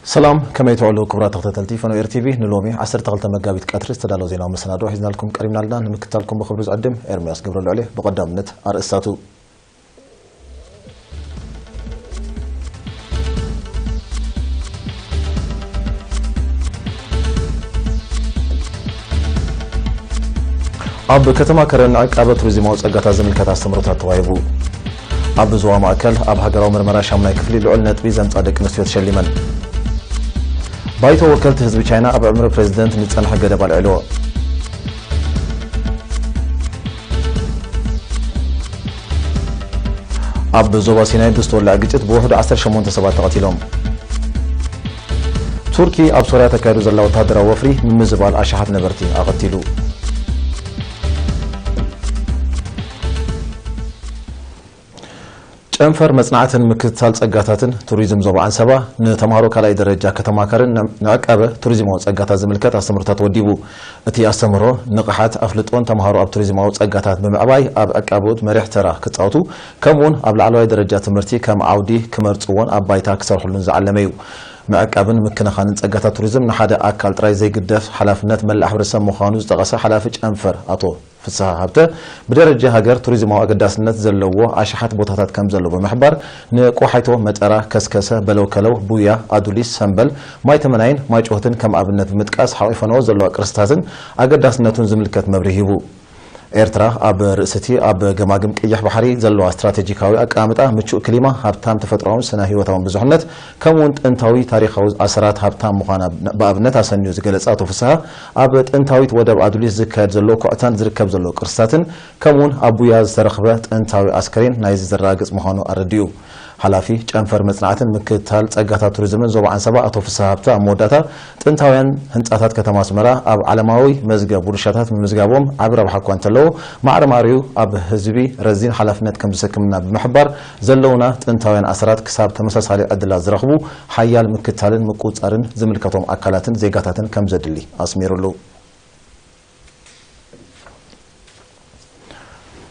ሰላም፣ ከመይ ትውዕሉ ክቡራት ተኸታተልቲ ፈኖ ኤር ቲቪ? ንሎሚ ዓሰርተ ክልተ መጋቢት ቀትሪ ዝተዳለወ ዜናዊ መሰናድኦ ሒዝናልኩም ቀሪብና ኣለና። ንምክትታልኩም ብኽብሪ ዝዕድም ኤርምያስ ገብረልዑል እየ። ብቐዳምነት ኣርእስታቱ። ኣብ ከተማ ከረን ዕቃበ ቱሪዝማዊ ጸጋታት ዝምልከት ኣስተምህሮታት ተዋሂቡ። ኣብ ዞባ ማእከል ኣብ ሃገራዊ መርመራ ሻሙናይ ክፍሊ ልዑል ነጥቢ ዘምጻ ደቂ ኣንስትዮ ተሸሊመን። ባይቶ ወከልቲ ህዝቢ ቻይና ኣብ ዕምሪ ፕሬዝደንት ንጸንሐ ገደብ ኣልዒልዎ። ኣብ ዞባ ሲናይ ብዝተወልዐ ግጭት ብውሕዱ ዓሰርተ ሸሞንተ ሰባት ተቐቲሎም። ቱርኪ ኣብ ሶርያ ተካይዶ ዘላ ወተሃደራዊ ወፍሪ ምምዝባል ኣሽሓት ነበርቲ ኣቐቲሉ። ጨንፈር መጽናዕትን ምክትታል ጸጋታትን ቱሪዝም ዞባ ዓንሰባ ንተምሃሮ ካልኣይ ደረጃ ከተማ ከረን ንዕቃበ ቱሪዝማዊ ጸጋታት ዝምልከት ኣስተምህሮታት ወዲቡ። እቲ ኣስተምህሮ ንቕሓት ኣፍልጦን ተምሃሮ ኣብ ቱሪዝማዊ ጸጋታት ብምዕባይ ኣብ ዕቃበ መሪሕ ተራ ክጻወቱ፣ ከምኡውን ኣብ ላዕለዋይ ደረጃ ትምህርቲ ከም ዓውዲ ክመርጽዎን ኣብ ባይታ ክሰርሕሉን ዝዓለመ እዩ። ምዕቃብን ምክንኻንን ጸጋታት ቱሪዝም ንሓደ ኣካል ጥራይ ዘይግደፍ ሓላፍነት መላእ ሕብረተሰብ ምዃኑ ዝጠቐሰ ሓላፊ ጨንፈር ኣቶ ፍስሃ ሃብተ፣ ብደረጃ ሃገር ቱሪዝማዊ ኣገዳስነት ዘለዎ ኣሽሓት ቦታታት ከም ዘሎ ብምሕባር፣ ንቆሓይቶ፣ መጠራ፣ ከስከሰ፣ በለውከለው፣ ቡያ፣ ኣዱሊስ፣ ሰምበል፣ ማይ ተመናይን ማይ ጭሆትን ከም ኣብነት ብምጥቃስ፣ ሓቒፈንኦ ዘለዋ ቅርስታትን ኣገዳስነቱን ዝምልከት መብርሂ ሂቡ። ኤርትራ ኣብ ርእሲ እቲ ኣብ ገማግም ቀይሕ ባሕሪ ዘለዋ ስትራቴጂካዊ ኣቀማምጣ፣ ምቹእ ክሊማ፣ ሃብታም ተፈጥሮኣውን ስነ ህይወታውን ብዙሕነት፣ ከምኡውን ጥንታዊ ታሪኻዊ ኣሰራት ሃብታም ምዃና ብኣብነት ኣሰንዩ ዝገለጸ ኣቶ ፍስሃ፣ ኣብ ጥንታዊት ወደብ ኣዱሊስ ዝካየድ ዘሎ ኩዕታን ዝርከብ ዘሎ ቅርስታትን፣ ከምኡውን ኣብ ቡያ ዝተረኽበ ጥንታዊ ኣስከሬን ናይዚ ዘረጋግጽ ምዃኑ ኣረዲኡ። ሓላፊ ጨንፈር መጽናዕትን ምክትታል ጸጋታት ቱሪዝምን ዞባ ዓንሰባ ኣቶ ፍስሃ ሃብተ ኣብ መወዳእታ፣ ጥንታውያን ህንጻታት ከተማ ኣስመራ ኣብ ዓለማዊ መዝገብ ውርሻታት ምምዝጋቦም ዓቢ ረብሓ እኳ እንተለዎ፣ ማዕረ ማዕሪኡ ኣብ ህዝቢ ረዚን ሓላፍነት ከም ዝሰክምና ብምሕባር፣ ዘለውና ጥንታውያን ኣሰራት ክሳብ ተመሳሳሊ ዕድላት ዝረኽቡ ሓያል ምክትታልን ምቁጽጻርን ዝምልከቶም ኣካላትን ዜጋታትን ከም ዘድሊ ኣስሚሩሉ።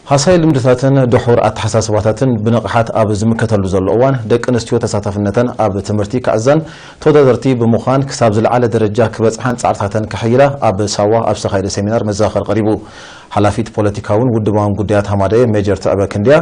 ሃሳይ ልምድታትን ድሑር ኣተሓሳስባታትን ብንቕሓት ኣብ ዝምከተሉ ዘሎ እዋን፣ ደቂ ኣንስትዮ ተሳታፍነተን ኣብ ትምህርቲ ክዕዛን ተወዳደርቲ ብምዃን ክሳብ ዝለዓለ ደረጃ ክበጽሓን ጻዕርታተን ከሐይላ ኣብ ሳዋ ኣብ ዝተኻየደ ሴሚናር መዘኻኸሪ ቀሪቡ። ሓላፊት ፖለቲካውን ውድባውን ጉዳያት ሃማደኤ ሜጀር ትዕበ ክንድያ፣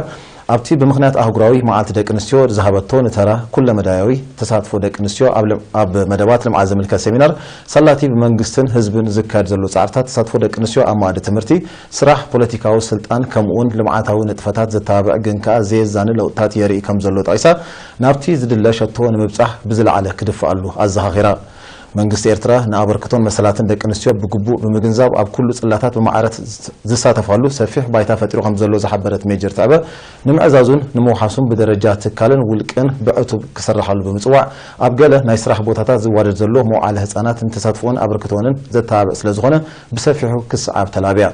ኣብቲ ብምኽንያት ኣህጉራዊ መዓልቲ ደቂ ኣንስትዮ ዝሃበቶ ንተራ ኩለመዳያዊ ተሳትፎ ደቂ ኣንስትዮ ኣብ ልም-፣ ኣብ መደባት ልምዓት ዝምልከት ሴሚናር፣ ሳላቲ ብመንግስትን ህዝብን ዝካየድ ዘሎ ጻዕርታት ተሳትፎ ደቂ ኣንስትዮ ኣብ መኣዲ ትምህርቲ፣ ስራሕ፣ ፖለቲካዊ ስልጣን፣ ከምኡውን ልምዓታዊ ንጥፈታት ዘተባብዕ ግን ከኣ ዘየዛኒ ለውጥታት የርኢ ከም ዘሎ ጠቒሳ፣ ናብቲ ዝድለ ሸቶ ንምብጻሕ ብዝለዓለ ክድፍኣሉ ኣዘኻኺራ። መንግስቲ ኤርትራ ንኣበርክቶን መሰላትን ደቂ ኣንስትዮ ብግቡእ ብምግንዛብ፣ ኣብ ኩሉ ጽላታት ብማዕረ ዝሳተፋሉ ሰፊሕ ባይታ ፈጢሩ ከም ዘሎ ዝሓበረት ሜጀር ትዕበ፣ ንምዕዛዙን ንምውሓሱን ብደረጃ ትካልን ውልቅን ብዕቱብ ክስርሓሉ ብምጽዋዕ፣ ኣብ ገለ ናይ ስራሕ ቦታታት ዝዋደድ ዘሎ መውዓለ ህጻናት ንተሳትፎኦን ኣበርክቶኦንን ዘተባብዕ ስለ ዝኾነ፣ ብሰፊሑ ክስዓብ ተላብያ።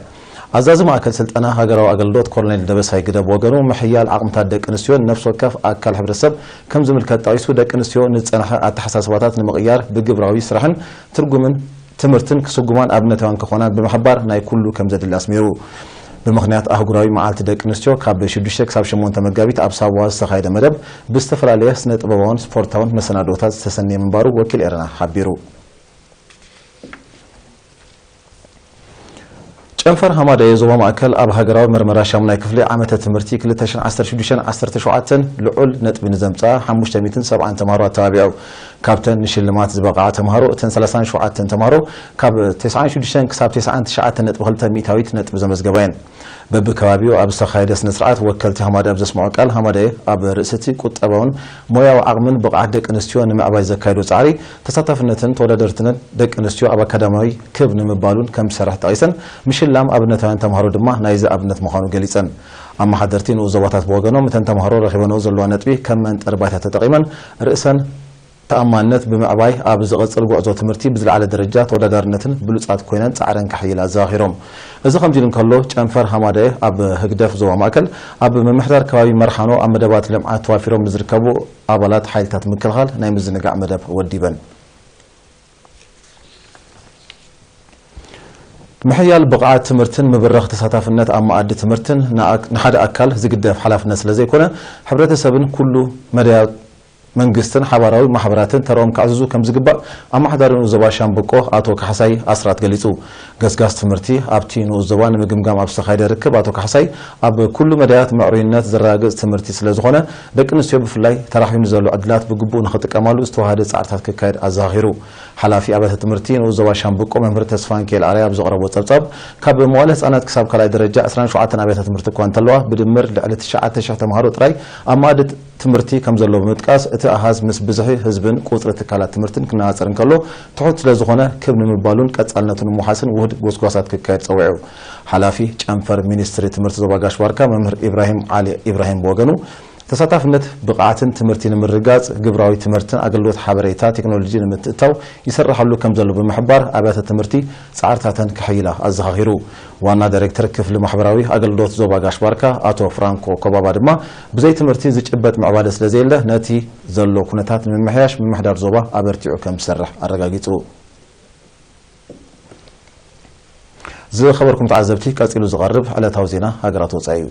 ኣዛዚ ማእከል ስልጠና ሃገራዊ ኣገልግሎት ኮሎኔል ደበሳይ ግደ ብወገኑ፣ ምሕያል ዓቕምታት ደቂ ኣንስትዮን ነፍሲ ወከፍ ኣካል ሕብረተሰብ ከም ዝምልከት ጠቒሱ፣ ደቂ ኣንስትዮ ንዝጸንሐ ኣተሓሳስባታት ንምቕያር ብግብራዊ ስራሕን ትርጉምን ትምህርትን ክስጉማን ኣብነታውያን ክኾናን ብምሕባር፣ ናይ ኩሉ ከም ዘድሊ ኣስሚሩ። ብምኽንያት ኣህጉራዊ መዓልቲ ደቂ ኣንስትዮ፣ ካብ ሽዱሽተ ክሳብ ሸሞንተ መጋቢት ኣብ ሳዋ ዝተኻየደ መደብ፣ ብዝተፈላለየ ስነ ጥበባውን ስፖርታውን መሰናድኦታት ዝተሰነየ ምንባሩ ወኪል ኤረና ሓቢሩ። ጨንፈር ሃማደየ ዞባ ማእከል ኣብ ሃገራዊ መርመራ ሻሙናይ ክፍሊ ዓመተ ትምህርቲ ክልተ ሽሕን ዓሰርተ ሽዱሽተን ዓሰርተ ሸውዓተን ልዑል ነጥቢ ንዘምጽኣ ሓሙሽተ ሚእትን ሰብዓን ተምሃሮ ኣተባቢዑ። ካብተን ንሽልማት ዝበቕዓ ተምሃሮ፣ እተን ሰላሳን ሸውዓተን ተምሃሮ ካብ ተስዓን ሽዱሽተን ክሳብ ተስዓን ትሽዓተን ነጥቢ ክልተ ሚእታዊት ነጥቢ ዘመዝገባ እየን። በብከባቢኡ ኣብ ዝተኻየደ ስነ ስርዓት፣ ወከልቲ ሃማደየ ኣብ ዘስምዖ ቃል፣ ሃማደየ ኣብ ርእሲ እቲ ቁጠባውን ሞያዊ ዓቕምን ብቕዓት ደቂ ኣንስትዮ ንምዕባይ ዘካየዶ ጻዕሪ፣ ተሳታፍነትን ተወዳደርትነትን ደቂ ኣንስትዮ ኣብ ኣካዳሚያዊ ክብ ንምባሉን ከም ዝሰርሕ ጠቒሰን፣ ምሽላም ኣብነታውያን ተምሃሮ ድማ ናይዚ ኣብነት ምዃኑ ገሊጸን። ኣመሓደርቲ ንኡስ ዞባታት ብወገኖም፣ እተን ተምሃሮ ረኺበንኦ ዘለዋ ነጥቢ ከም መንጠሪ ባይታ ተጠቒመን፣ ርእሰን ተኣማንነት ብምዕባይ፣ ኣብ ዝቕጽል ጉዕዞ ትምህርቲ ብዝለዓለ ደረጃ ተወዳዳርነትን ብሉጻት ኮይነን ጻዕረን ከሕይላ ኣዘኻኺሮም። እዚ ከምዚ ኢሉ እንከሎ፣ ጨንፈር ሃማደየ ኣብ ህግደፍ ዞባ ማእከል፣ ኣብ ምምሕዳር ከባቢ መርሓኖ፣ ኣብ መደባት ልምዓት ተዋፊሮም ንዝርከቡ ኣባላት ሓይልታት ምክልኻል ናይ ምዝንጋዕ መደብ ወዲበን። ምሕያል ብቕዓት ትምህርትን ምብራኽ ተሳታፍነት ኣብ መኣዲ ትምህርትን ንኣክ-፣ ንሓደ ኣካል ዝግደፍ ሓላፍነት ስለ ዘይኮነ፣ ሕብረተሰብን ኩሉ መዳያ-፣ መንግስትን ሓባራዊ ማሕበራትን ተረኦም ከዕዝዙ ከም ዝግባእ ኣመሓዳሪ ንኡስ ዞባ ሻምብቆ ኣቶ ካሕሳይ ኣስራት ገሊጹ። ገስጋስ ትምህርቲ ኣብቲ ንኡስ ዞባ ንምግምጋም ኣብ ዝተኻየደ ርክብ ኣቶ ካሕሳይ ኣብ ኩሉ መዳያት ምዕሩይነት ዘረጋግጽ ትምህርቲ ስለ ዝኾነ ደቂ ኣንስትዮ ብፍላይ ተራኺቡ ንዘሎ ዕድላት ብግቡእ ንኽጥቀማሉ ዝተዋሃደ ጻዕርታት ክካየድ ኣዘኻኺሩ። ሓላፊ ኣብያተ ትምህርቲ ንኡስ ዞባ ሻምብቆ መምህር ተስፋንኪኤል ኣርኣያ ኣብ ዘቕረቦ ጸብጻብ ካብ መዋለ ህጻናት ክሳብ ካልኣይ ደረጃ ዕስራን ሸውዓተን ኣብያተ ትምህርቲ እኳ እንተለዋ ብድምር ልዕሊ ትሽዓተ ሽሕ ተምሃሮ ጥራይ ኣብ መኣዲ ትምህርቲ ከም ዘሎ ብምጥቃስ፣ እቲ ኣሃዝ ምስ ብዝሒ ህዝብን ቁጽሪ ትካላት ትምህርትን ክነጻጸር እንከሎ ትሑት ስለ ዝኾነ፣ ክብ ንምባሉን ቀጻልነቱ ንምውሓስን ውሁድ ጎስጓሳት ክካየድ ጸዊዑ። ሓላፊ ጨንፈር ሚኒስትሪ ትምህርቲ ዞባ ጋሽ ባርካ መምህር ኢብራሂም ዓሊ ኢብራሂም ብወገኑ፣ ተሳታፍነት ብቕዓትን ትምህርቲ ንምርግጋጽ፣ ግብራዊ ትምህርትን ኣገልግሎት ሓበሬታ ቴክኖሎጂ ንምትእትታው ይስርሓሉ ከም ዘሎ ብምሕባር፣ ኣብያተ ትምህርቲ ጻዕርታተን ከሐይላ ኣዘኻኺሩ። ዋና ዳይሬክተር ክፍሊ ማሕበራዊ ኣገልግሎት ዞባ ጋሽ ባርካ ኣቶ ፍራንኮ ኮባባ ድማ፣ ብዘይ ትምህርቲ ዝጭበጥ ምዕባለ ስለ ዘየለ፣ ነቲ ዘሎ ኩነታት ንምምሕያሽ ምምሕዳር ዞባ ኣበርቲዑ ከም ዝሰርሕ ኣረጋጊጹ። ዝኸበርኩም ተዓዘብቲ፣ ቀጺሉ ዝቐርብ ዕለታዊ ዜና ሃገራት ወጻኢ እዩ።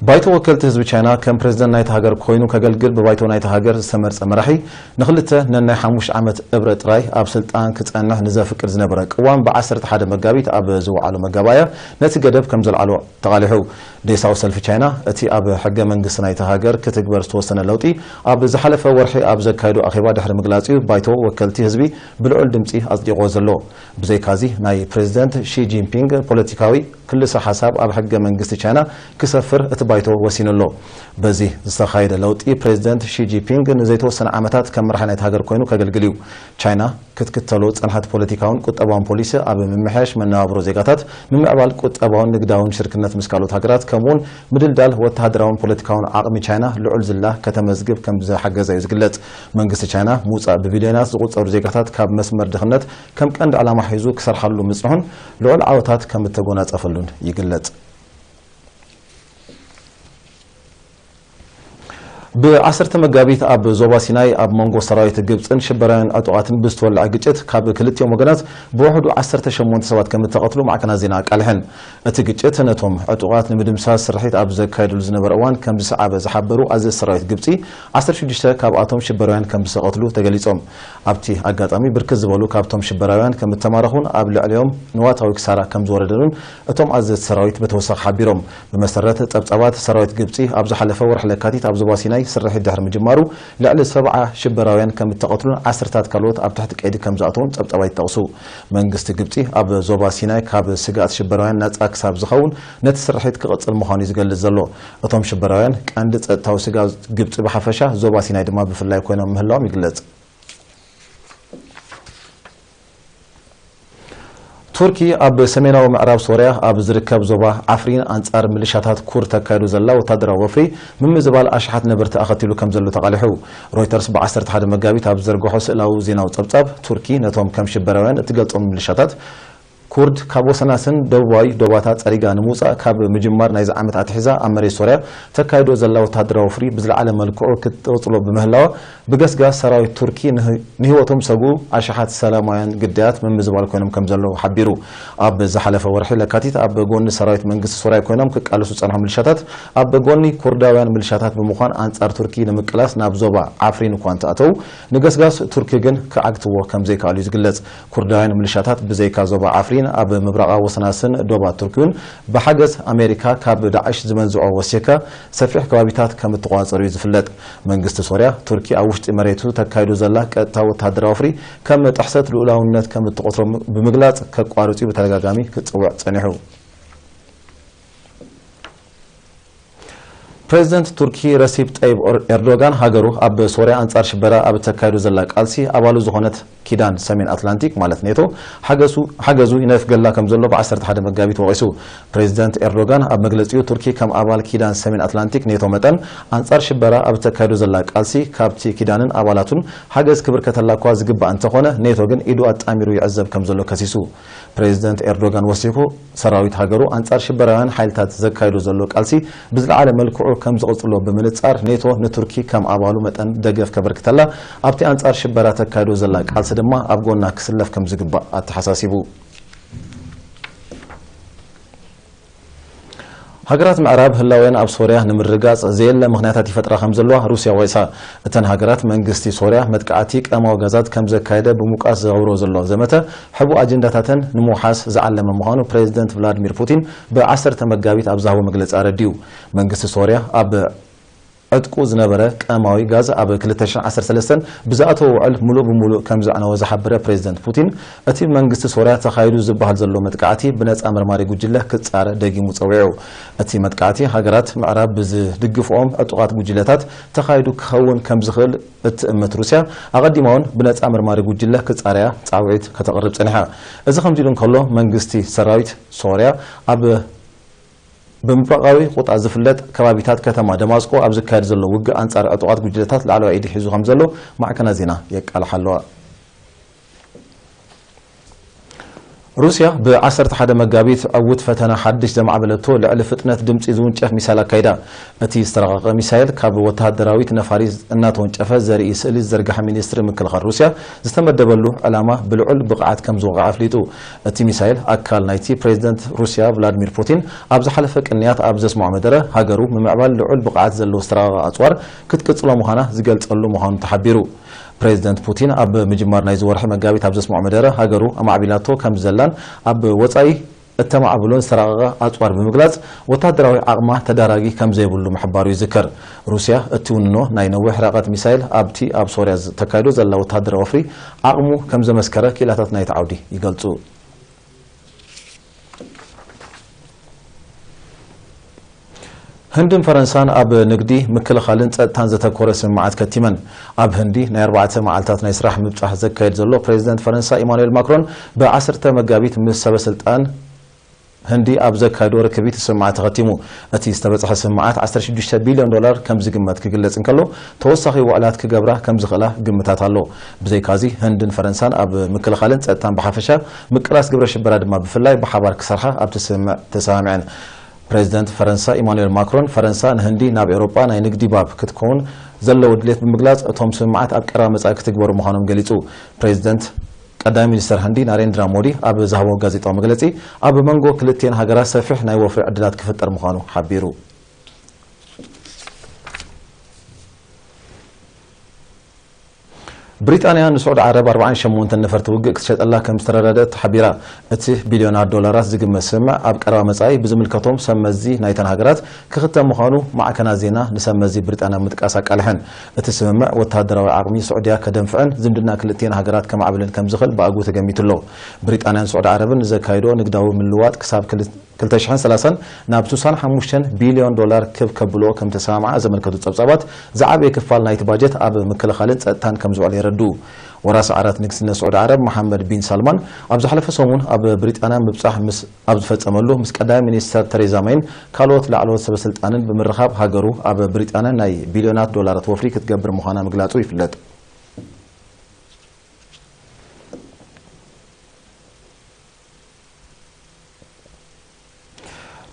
ባይቶ ወከልቲ ህዝቢ ቻይና ከም ፕሬዝደንት ናይታ ሃገር ኮይኑ ከገልግል ብባይቶ ናይታ ሃገር ዝተመርጸ መራሒ ንኽልተ ነናይ ሓሙሽተ ዓመት እብረ ጥራይ ኣብ ስልጣን ክጸንሕ ንዘፍቅድ ዝነበረ ቅዋም ብዓሰርተ ሓደ መጋቢት ኣብ ዝወዓሎ መጋባእያ ነቲ ገደብ ከም ዘልዓሎ ተቓሊሑ። ዴሳዊ ሰልፊ ቻይና፣ እቲ ኣብ ሕገ መንግስቲ ናይታ ሃገር ክትግበር ዝተወሰነ ለውጢ ኣብ ዝሓለፈ ወርሒ ኣብ ዘካየዶ ኣኼባ ድሕሪ ምግላጽ እዩ ባይቶ ወከልቲ ህዝቢ ብልዑል ድምጺ ኣጽዲቕዎ ዘሎ። ብዘይካዚ፣ ናይ ፕሬዝደንት ሺ ጂንፒንግ ፖለቲካዊ ክልሰ ሓሳብ ኣብ ሕገ መንግስቲ ቻይና ክሰፍር እቲ ባይቶ ወሲኑ ኣሎ። በዚ ዝተኻየደ ለውጢ፣ ፕሬዝደንት ሺ ጂንፒንግ ንዘይተወሰነ ዓመታት ከም መራሒ ናይቲ ሃገር ኮይኑ ከገልግል እዩ። ቻይና ክትክተሎ ዝጸንሐት ፖለቲካውን ቁጠባውን ፖሊሲ ኣብ ምምሕያሽ መነባብሮ ዜጋታት፣ ምምዕባል ቁጠባውን ንግዳውን ሽርክነት ምስ ካልኦት ሃገራት፣ ከምኡውን ምድልዳል ወተሃደራውን ፖለቲካውን ዓቕሚ ቻይና ልዑል ዝላ ከተመዝግብ ከም ዝሓገዘ እዩ ዝግለጽ። መንግስቲ ቻይና ምውጻእ ብቢልዮናት ዝቑጸሩ ዜጋታት ካብ መስመር ድኽነት ከም ቀንዲ ዕላማ ሒዙ ክሰርሓሉ ምጽንሑን ልዑል ዓወታት ከም እተጎናጸፈሉን ይግለጽ። ብ ዓሰርተ መጋቢት ኣብ ዞባ ሲናይ ኣብ መንጎ ሰራዊት ግብጽን ሽበራውያን ዕጡቓትን ብዝተወልዐ ግጭት ካብ ክልቲኦም ወገናት ብውሕዱ ዓሰርተ ሸሞንተ ሰባት ከም እተቐትሉ ማዕከናት ዜና ኣቃሊሐን። እቲ ግጭት ነቶም ዕጡቓት ንምድምሳስ ስርሒት ኣብ ዘካየድሉ ዝነበረ እዋን ከም ዝሰዓበ ዝሓበሩ ኣዘዝቲ ሰራዊት ግብጺ፣ ዓሰርተ ሽዱሽተ ካብኣቶም ሽበራውያን ከም ዝተቐትሉ ተገሊጾም። ኣብቲ ኣጋጣሚ ብርክት ዝበሉ ካብቶም ሽበራውያን ከም እተማረኹን ኣብ ልዕሊኦም ንዋታዊ ክሳራ ከም ዝወረደሉን እቶም ኣዘዝቲ ሰራዊት ብተወሳኺ ሓቢሮም። ብመሰረት ጸብጻባት ሰራዊት ግብጺ፣ ኣብ ዝሓለፈ ወርሒ ለካቲት ኣብ ዞባ ሲናይ ስርሒት ድሕሪ ምጅማሩ ልዕሊ ሰብዓ ሽበራውያን ከም እተቐትሉን ዓሰርታት ካልኦት ኣብ ትሕቲ ቀይዲ ከም ዝኣተዉን ጸብጻባት ይጠቕሱ። መንግስቲ ግብጺ ኣብ ዞባ ሲናይ ካብ ስግኣት ሽበራውያን ነጻ ክሳብ ዝኸውን ነቲ ስርሒት ክቕጽል ምዃኑ እዩ ዝገልጽ ዘሎ። እቶም ሽበራውያን ቀንዲ ጸጥታዊ ስግኣት ግብጺ ብሓፈሻ፣ ዞባ ሲናይ ድማ ብፍላይ ኮይኖም ምህላዎም ይግለጽ። ቱርኪ ኣብ ሰሜናዊ ምዕራብ ሶርያ ኣብ ዝርከብ ዞባ ዓፍሪን ኣንጻር ምልሻታት ኩርድ ተካይዶ ዘላ ወታደራዊ ወፍሪ ምምዝባል ኣሽሓት ነበርቲ ኣኸቲሉ ከም ዘሎ ተቓሊሑ። ሮይተርስ ብ ዓሰርተ ሓደ መጋቢት ኣብ ዝዘርግሖ ስእላዊ ዜናዊ ጸብጻብ፣ ቱርኪ ነቶም ከም ሽበራውያን እትገልጾም ምልሻታት ኩርድ ካብ ወሰናስን ደቡባዊ ዶባታ ጸሪጋ ንምውጻእ ካብ ምጅማር ናይዚ ዓመት ኣትሒዛ ኣብ መሬት ሶርያ ተካይዶ ዘላ ወታደራዊ ወፍሪ ብዝለዓለ መልክዑ ክትቕጽሎ ብምህላዋ፣ ብገስጋስ ሰራዊት ቱርኪ ንህ-፣ ንህይወቶም ዝሰግኡ ኣሽሓት ሰላማውያን ግዳያት ምምዝባል ኮይኖም ከም ዘለዉ ሓቢሩ። ኣብ ዝሓለፈ ወርሒ ለካቲት ኣብ ጎኒ ሰራዊት መንግስቲ ሶርያ ኮይኖም ክቃለሱ ዝጸንሑ ምልሻታት ኣብ ጎኒ ኩርዳውያን ምልሻታት ብምዃን ኣንጻር ቱርኪ ንምቅላስ ናብ ዞባ ዓፍሪን እኳ እንተኣተዉ፣ ንገስጋስ ቱርኪ ግን ክዓግትዎ ከም ዘይከኣሉ እዩ ዝግለጽ። ኩርዳውያን ምልሻታት ብዘይካ ዞባ ዓፍሪን ኣብ ምብራቓዊ ወሰናስን ዶባት ቱርኪ እውን ብሓገዝ ኣሜሪካ ካብ ዳዕሽ ዝመንዝዖ ወሲኽካ ሰፊሕ ከባቢታት ከም እተቋጸሩ እዩ ዝፍለጥ። መንግስቲ ሶርያ፣ ቱርኪ ኣብ ውሽጢ መሬቱ ተካይዶ ዘላ ቀጥታ ወተሃደራዊ ወፍሪ ከም ጥሕሰት ልኡላውነት ከም እትቆጽሮ ብምግላጽ፣ ከቋርጽ እዩ ብተደጋጋሚ ክጽውዕ ጸኒሑ። ፕሬዚደንት ቱርኪ ረሲፕ ጠይብ ኦር-፣ ኤርዶጋን፣ ሃገሩ ኣብ ሶርያ ኣንጻር ሽበራ ኣብ እተካይዶ ዘላ ቃልሲ ኣባሉ ዝኾነት ኪዳን ሰሜን ኣትላንቲክ፣ ማለት ኔቶ፣ ሓገሱ-፣ ሓገዙ ይነፍገላ ከም ዘሎ ብ ዓሰርተ ሓደ መጋቢት ወቒሱ። ፕሬዚደንት ኤርዶጋን ኣብ መግለጺኡ፣ ቱርኪ ከም ኣባል ኪዳን ሰሜን ኣትላንቲክ፣ ኔቶ፣ መጠን ኣንጻር ሽበራ ኣብ እተካይዶ ዘላ ቃልሲ ካብቲ ኪዳንን ኣባላቱን ሓገዝ ክብርከተላ እኳ ዝግባእ እንተኾነ፣ ኔቶ ግን ኢዱ ኣጣሚሩ ይዕዘብ ከም ዘሎ ከሲሱ። ፕሬዚደንት ኤርዶጋን ወሲኹ፣ ሰራዊት ሃገሩ ኣንጻር ሽበራውያን ሓይልታት ዘካይዶ ዘሎ ቃልሲ ብዝለዓለ መልክዑ ከም ዝቕጽሎ ብምንጻር፣ ኔቶ ንቱርኪ ከም ኣባሉ መጠን ደገፍ ከበርክተላ፣ ኣብቲ ኣንጻር ሽበራ ተካይዶ ዘላ ቃልሲ ድማ ኣብ ጎና ክስለፍ ከም ዝግባእ ኣተሓሳሲቡ። ሃገራት ምዕራብ ህላወን ኣብ ሶርያ ንምርግጋጽ ዘየለ ምኽንያታት ይፈጥራ ከም ዘለዋ ሩስያ ወቒሳ። እተን ሃገራት መንግስቲ ሶርያ መጥቃዕቲ ቀማዊ ጋዛት ከም ዘካየደ ብምውቃስ ዝገብሮ ዘሎ ዘመተ ሕቡእ ኣጀንዳታተን ንምውሓስ ዝዓለመ ምዃኑ ፕሬዚደንት ቭላድሚር ፑቲን ብዓሰርተ መጋቢት ኣብ ዝሃቦ መግለጺ ኣረዲኡ። መንግስቲ ሶርያ ኣብ ዕጥቁ ዝነበረ ቀማዊ ጋዝ ኣብ ክልተ ሽሕን ዓሰርተ ሰለስተን ብዝኣተወ ውዕል ምሉእ ብምሉእ ከም ዘዕነወ ዝሓበረ ፕሬዚደንት ፑቲን፣ እቲ ብመንግስቲ ሶርያ ተኻይዱ ዝበሃል ዘሎ መጥቃዕቲ ብነጻ መርማሪ ጉጅለ ክጻረ ደጊሙ ጸዊዑ። እቲ መጥቃዕቲ ሃገራት ምዕራብ ብዝድግፍኦም ዕጡቓት ጉጅለታት ተኻይዱ ክኸውን ከም ዝኽእል እትእምት ሩስያ፣ ኣቐዲማ እውን ብነጻ መርማሪ ጉጅለ ክጻረያ ጻውዒት ከተቕርብ ጸኒሓ። እዚ ከምዚ ኢሉ እንከሎ፣ መንግስቲ ሰራዊት ሶርያ ኣብ ብምብራቓዊ ቁጣ ዝፍለጥ ከባቢታት ከተማ ደማስቆ ኣብ ዝካየድ ዘሎ ውግእ ኣንጻር ዕጡቓት ጉጅለታት ላዕለዋይ ኢዱ ሒዙ ከም ዘሎ ማዕከናት ዜና የቃልሓ ኣለዋ። ሩስያ ብ ዓሰርተ ሓደ መጋቢት ዕዉት ፈተነ ሓድሽ ዘማዕበለቶ ልዕሊ ፍጥነት ድምጺ ዝውንጨፍ ሚሳይል ኣካይዳ። እቲ ዝተረቐቐ ሚሳይል ካብ ወተሃደራዊት ነፋሪት እናተወንጨፈ ዘርኢ ስእሊ ዝዘርግሐ ሚኒስትሪ ምክልኻል ሩስያ፣ ዝተመደበሉ ዕላማ ብልዑል ብቕዓት ከም ዝወቕዐ ኣፍሊጡ። እቲ ሚሳይል ኣካል ናይቲ ፕሬዚደንት ሩስያ ቭላድሚር ፑቲን ኣብ ዝሓለፈ ቅንያት ኣብ ዘስምዖ መደረ፣ ሃገሩ ምምዕባል ልዑል ብቕዓት ዘለዎ ዝተረቐቐ ኣጽዋር ክትቅጽሎ ምዃና ዝገልጸሉ ምዃኑ ተሓቢሩ። ፕሬዚደንት ፑቲን ኣብ ምጅማር ናይዚ ወርሒ መጋቢት ኣብ ዘስምዖ መደረ፣ ሃገሩ ኣማዕቢላቶ ከም ዘላን ኣብ ወጻኢ እተማዕብሎን ዝተራቐቐ ኣጽዋር ብምግላጽ፣ ወተሃደራዊ ዓቕማ ተዳራጊ ከም ዘይብሉ ምሕባሩ ይዝከር። ሩስያ እትውንኖ ናይ ነዊሕ ርሕቀት ሚሳይል ኣብቲ ኣብ ሶርያ ዝ-፣ ተካይዶ ዘላ ወተሃደራዊ ወፍሪ ዓቕሙ ከም ዘመስከረ ክኢላታት ናይቲ ዓውዲ ይገልጹ። ህንድን ፈረንሳን ኣብ ንግዲ፣ ምክልኻልን ጸጥታን ዘተኮረ ስምምዓት ከቲመን። ኣብ ህንዲ ናይ ኣርባዕተ መዓልታት ናይ ስራሕ ምብጻሕ ዘካየድ ዘሎ ፕሬዚደንት ፈረንሳ ኢማኑኤል ማክሮን ብዓሰርተ መጋቢት ምስ ሰበ ስልጣን ህንዲ ኣብ ዘካየዶ ርክብ እቲ ስምምዓት ተኸቲሙ። እቲ ዝተበጽሐ ስምምዓት ዓሰርተ ሽዱሽተ ቢልዮን ዶላር ከም ዝግመት ክግለጽ እንከሎ፣ ተወሳኺ ውዕላት ክገብራ ከም ዝኽእላ ግምታት ኣሎ። ብዘይካዚ፣ ህንድን ፈረንሳን ኣብ ምክልኻልን ጸጥታን ብሓፈሻ፣ ምቅላስ ግብረ ሽበራ ድማ ብፍላይ ብሓባር ክሰርሓ ኣብቲ ስምምዕ ተሰማሚዐን። ፕሬዚደንት ፈረንሳ ኢማኑኤል ማክሮን፣ ፈረንሳ ንህንዲ ናብ ኤውሮጳ ናይ ንግዲ ባብ ክትከውን ዘለዎ ድሌት ብምግላጽ፣ እቶም ስምምዓት ኣብ ቀረባ መጻኢ ክትግበሩ ምዃኖም ገሊጹ። ፕሬዚደንት ቀዳማይ ሚኒስተር ህንዲ ናሬንድራ ሞዲ ኣብ ዝሃቦ ጋዜጣዊ መግለጺ፣ ኣብ መንጎ ክልቲኤን ሃገራት ሰፊሕ ናይ ወፍሪ ዕድላት ክፍጠር ምዃኑ ሓቢሩ። ብሪጣንያ ንስዑዲ ዓረብ ኣርባዓን ሸሞንተን ነፈርቲ ውግእ ክትሸጠላ ከም ዝተረዳደአት ተሓቢራ። እቲ ቢልዮናት ዶላራት ዝግመት ስምምዕ ኣብ ቀረባ መጻኢ ብዝምልከቶም ሰብ መዚ ናይተን ሃገራት ክኽተም ምዃኑ ማዕከናት ዜና ንሰብ መዚ ብሪጣንያ ምጥቃስ ኣቃልሐን። እቲ ስምምዕ ወተሃደራዊ ዓቕሚ ስዑድያ ከደንፍዕን ዝምድና ክልቲኤን ሃገራት ከማዕብልን ከም ዝኽእል ብኣግኡ ተገሚቱ ኣሎ። ብሪጣንያን ስዑዲ ዓረብን ንዘካይዶ ንግዳዊ ምልውዋጥ ክሳብ ክል-፣ ክልተ ሽሕን ሰላሳን ናብ ስሳን ሓሙሽተን ቢልዮን ዶላር ክብ ከብልኦ ከም ተሰማምዓ ዘመልከቱ ጸብጻባት፣ ዝዓበየ ክፋል ናይቲ ባጀት ኣብ ምክልኻልን ጸጥታን ከም ዝውዕል የረድኡ። ወራሲ ዓራት ንግስነት ስዑዲ ዓረብ መሓመድ ቢን ሳልማን ኣብ ዝሓለፈ ሰሙን ኣብ ብሪጣንያ ምብጻሕ ምስ ኣብ ዝፈጸመሉ፣ ምስ ቀዳማይ ሚኒስተር ተሬዛ ሜይን ካልኦት ላዕለዎት ሰበ ስልጣንን ብምርኻብ፣ ሃገሩ ኣብ ብሪጣንያ ናይ ቢልዮናት ዶላራት ወፍሪ ክትገብር ምዃና ምግላጹ ይፍለጥ።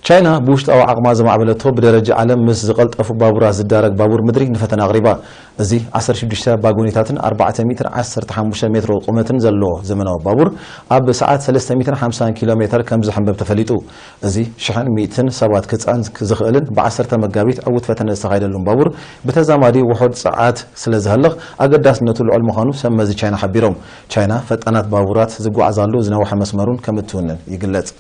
ቻይና ብውሽጣዊ ዓቕማ ዘማዕበለቶ ብደረጃ ዓለም ምስ ዝቐልጠፉ ባቡራት ዝዳረግ ባቡር ምድሪ ንፈተና ኣቕሪባ። እዚ ዓሰርተ ሽዱሽተ ባጎኒታትን ኣርባዕተ ሚእትን ዓሰርተ ሓሙሽተ ሜትሮ ቁመትን ዘለዎ ዘመናዊ ባቡር፣ ኣብ ሰዓት ሰለስተ ሚእትን ሓምሳን ኪሎ ሜተር ከም ዝሕንበብ ተፈሊጡ። እዚ ሽሕን ሚእትን ሰባት ክጽዕን ዝኽእልን ብዓሰርተ መጋቢት ዕዉት ፈተነ ዝተኻየደሉን ባቡር፣ ብተዛማዲ ውሑድ ጸዓት ስለ ዘህልኽ፣ ኣገዳስነቱ ልዑል ምዃኑ ሰብ መዚ ቻይና ሓቢሮም። ቻይና ፈጣናት ባቡራት ዝጓዓዛሉ ዝነውሐ መስመሩን ከም እትውንን ይግለጽ።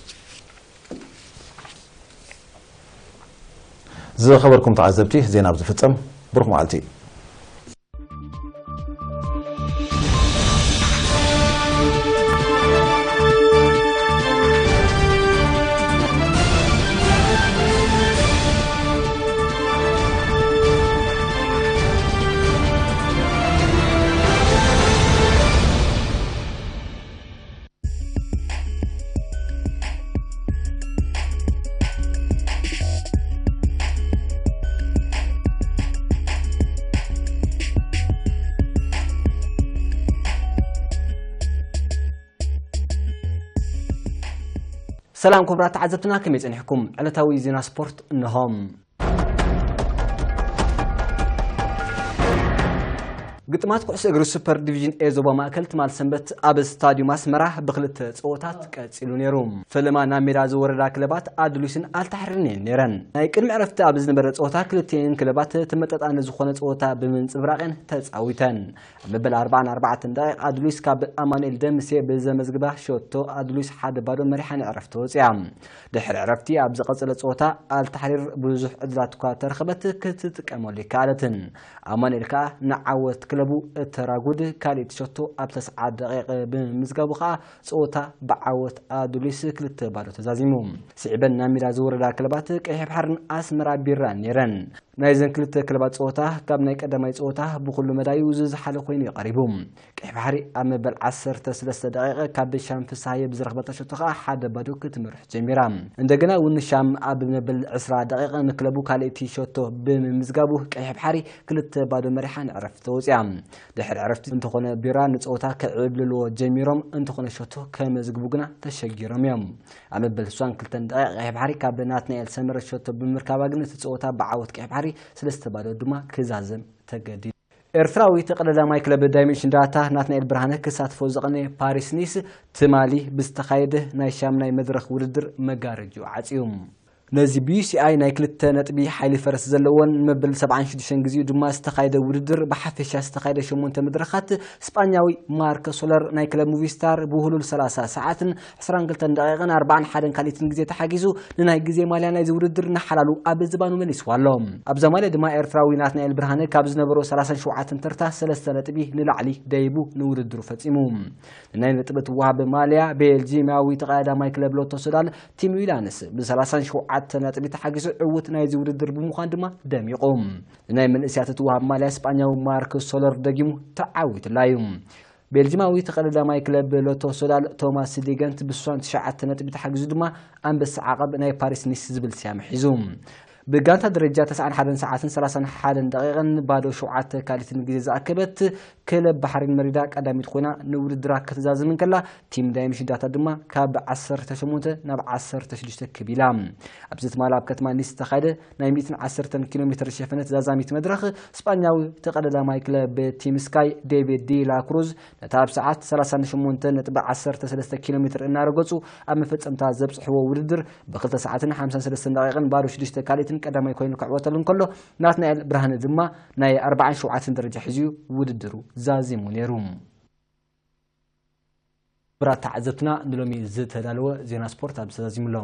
ዝኸበርኩም ተዓዘብቲ፣ ዜና ኣብ ዝፍጸም፣ ብሩኽ መዓልቲ። ሰላም ክቡራት ተዓዘብትና፣ ከመይ ጸኒሕኩም? ዕለታዊ ዜና ስፖርት እንሆም። ግጥማት ኩዕሶ እግሪ ሱፐር ዲቪዥን ኤ ዞባ ማእከል ትማል ሰንበት ኣብ ስታዲዩም ኣስመራ ብክልተ ጸወታት ቀጺሉ ነይሩ። ፈለማ ናብ ሜዳ ዝወረዳ ክለባት ኣድሉስን ኣልታሕሪርን እየን ነይረን። ናይ ቅድሚ ዕረፍቲ ኣብ ዝነበረ ጸወታ ክልቲኤን ክለባት ተመጣጣኒ ዝኾነ ጸወታ ብምንጽብራቐን ተጻዊተን። ኣብ መበል ኣርባዓን ኣርባዕተን ደቂቕ ኣድሉስ ካብ ኣማኑኤል ደምሴ ብዘመዝግባ ሸቶ ኣድሉስ ሓደ ባዶ መሪሓ ንዕረፍቲ ወጽያ። ድሕሪ ዕረፍቲ ኣብ ዝቐጸለ ጸወታ ኣልታሕሪር ብዙሕ ዕድላት እኳ ተረኸበት ክትጥቀመሉ ይከኣለትን። ኣማኑኤል ከኣ ንዓወት ክለቡ እተራጉድ ካልእቲ ሸቶ ኣብ ተስዓ ደቂቕ ብምምዝጋቡ ከኣ ጸወታ ብዓወት ኣዱሊስ ክልተ ባዶ ተዛዚሙ። ስዒበን ናብ ሜዳ ዝወረዳ ክለባት ቀይሕ ባሕርን ኣስመራ ቢራን ነይረን። ናይዘን ክልተ ክለባት ጸወታ ካብ ናይ ቀዳማይ ጸወታ ብኹሉ መዳዩ ዝዝሓለ ኮይኑ እዩ ቀሪቡ። ቀይሕ ባሕሪ ኣብ መበል ዓሰርተ ሰለስተ ደቂቕ ካብ ብሻም ፍስሃየ ብዝረኽበታ ሸቶ ከኣ ሓደ ባዶ ክትምርሕ ጀሚራ። እንደገና እውን ሻም ኣብ መበል ዕስራ ደቂቕ ንክለቡ ካልእቲ ሸቶ ብምምዝጋቡ ቀይሕ ባሕሪ ክልተ ባዶ መሪሓ ንዕረፍቲ ተወጽያ። ድሕሪ ዕረፍቲ እንተኾነ ቢራ ንጸወታ ክዕብልልዎ ጀሚሮም እንተኾነ ሸቶ ከመዝግቡ ግና ተሸጊሮም እዮም። ኣብ መበል ስሳን ክልተን ደቂቕ ቀይሕ ባሕሪ ካብ ናትናኤል ሰመረ ሸቶ ብምርካባ ግን እቲ ጸወታ ብዓወት ቀይሕ ባሕሪ ሰለስተ ባዶ ድማ ክዛዘም ተገዲዱ። ኤርትራዊ ተቐዳዳማይ ክለብ ዳይመንሽን ዳታ ናትናኤል ብርሃነ ክሳትፎ ዝቐነየ ፓሪስ ኒስ ትማሊ ብዝተኻየደ ናይ ሻምናይ መድረኽ ውድድር መጋረጅኡ ዓጽዩ። ነዚ ብዩሲኣይ ናይ ክልተ ነጥቢ ሓይሊ ፈረስ ዘለዎን መበል ሰብዓን ሽዱሽተን ግዜኡ ድማ ዝተኻየደ ውድድር ብሓፈሻ ዝተኻየደ ሸሞንተ መድረኻት ስጳኛዊ ማርክ ሶለር ናይ ክለብ ሙቪስታር ብውህሉል ሰላሳ ሰዓትን ዕስራን ክልተን ደቂቕን ኣርባዓን ሓደን ካልኢትን ግዜ ተሓጊዙ ንናይ ግዜ ማልያ ናይዚ ውድድር ንሓላሉ ኣብ ዝባኑ መሊስዋ ኣሎ። ኣብዛ ማልያ ድማ ኤርትራዊ ናትናኤል ብርሃነ ካብ ዝነበሮ ሰላሳን ሸውዓተን ተርታ ሰለስተ ነጥቢ ንላዕሊ ደይቡ ንውድድሩ ፈጺሙ። ንናይ ነጥቢ እትወሃብ ማልያ ቤልጂማዊ ተቐዳዳማይ ክለብ ሎቶ ሶዳል ቲም ዊላንስ ብሰላሳን ሸውዓተ ነጥቢ ተሓጊዙ ዕውት ናይዚ ውድድር ብምዃን ድማ ደሚቑ። ንናይ መንእስያት እትወሃብ ማልያ ስጳኛዊ ማርክ ሶለር ደጊሙ ተዓዊትላ እዩ። ቤልጂማዊ ተቐዳዳማይ ክለብ ሎቶ ሶዳል ቶማስ ሊገንት ብስሳን ትሽዓተ ነጥቢ ተሓጊዙ ድማ ኣንበሳ ዓቐብ ናይ ፓሪስ ኒስ ዝብል ስያመ ሒዙ። ብጋንታ ደረጃ ተስዓን ሓደን ሰዓትን ሰላሳን ሓደን ደቂቕን ባዶ ሸውዓተ ካልኢትን ግዜ ዝኣከበት ክለብ ባሕሪን መሪዳ ቀዳሚት ኮይና ንውድድራ ክትዛዝም እንከላ፣ ቲም ዳይመንሽን ዳታ ድማ ካብ ዓሰርተ ሸሞንተ ናብ ዓሰርተ ሽዱሽተ ክብ ኢላ። ኣብዚ ትማሊ ኣብ ከተማ ኒስ ዝተኻየደ ናይ ሚእትን ዓሰርተን ኪሎ ሜትር ዝሸፈነ ተዛዛሚት መድረኽ፣ ስጳኛዊ ተቐዳዳማይ ክለብ ቲም ስካይ ዴቪድ ዲ ላ ክሩዝ ነታ ኣብ ሰዓት ሰላሳን ሸሞንተ ነጥቢ ዓሰርተ ሰለስተ ኪሎ ሜትር እናረገጹ ኣብ መፈጸምታ ዘብጽሕዎ ውድድር ብክልተ ሰዓትን ሓምሳን ሰለስተን ደቂቕን ባዶ ሽዱሽተ ካልኢትን ቀዳማይ ኮይኑ ክዕወተሉ እንከሎ፣ ናትናኤል ብርሃነ ድማ ናይ ኣርባዓን ሸውዓተን ደረጃ ሒዙ ውድድሩ ዛዚሙ ነይሩ። ክቡራት ተዓዘብትና፣ ንሎሚ ዝተዳለወ ዜና ስፖርት ኣብዚ ተዛዚሙ ኣሎ።